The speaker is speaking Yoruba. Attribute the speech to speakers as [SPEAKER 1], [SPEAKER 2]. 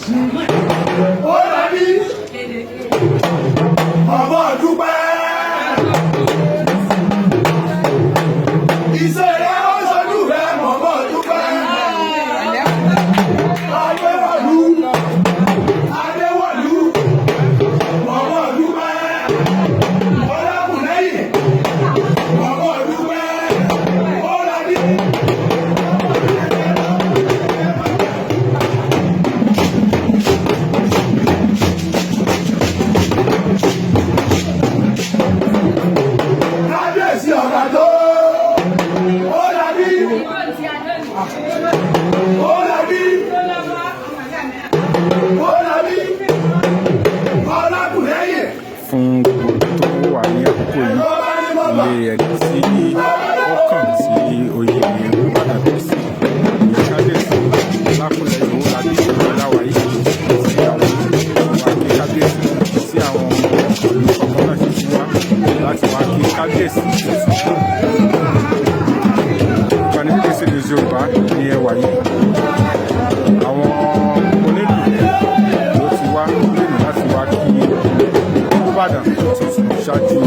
[SPEAKER 1] Ó dàbí ọmọ dúpẹ́. Iṣẹ́ rẹ̀ ó ṣojú rẹ̀, mọ̀mọ́ dúpẹ́. Adéwọ̀lú, Adéwọ̀lú, mọ̀mọ́ dúpẹ́. Ọlákùnlẹ́yìn, mọ̀mọ́ dúpẹ́. Ó dàbí. Kábíyèsí ọ̀gá tó. Ó dàbí. Ó dàbí. Ó dàbí. Ọlákùnlẹ́yìn.
[SPEAKER 2] Fún gbogbo tó wà ní àkókò yìí, ilé ẹni tí ó kàn sí oyè Olúbàdàn tó sí ìyẹn, Kábíyèsí Ọlákùnlẹ́yìn Owólabí Ọláwáyé, tí àwọn wá kí kábíyèsí, tí àwọn ìlú kọ̀ọ̀kan náà sì ti wá láti wá kí kábíyèsí. Ìkànnì BBC News Yorùbá ní ẹwà yìí. Àwọn onílù ló ti wá lónìí láti wá kí Olúbàdàn tuntun ṣáájú.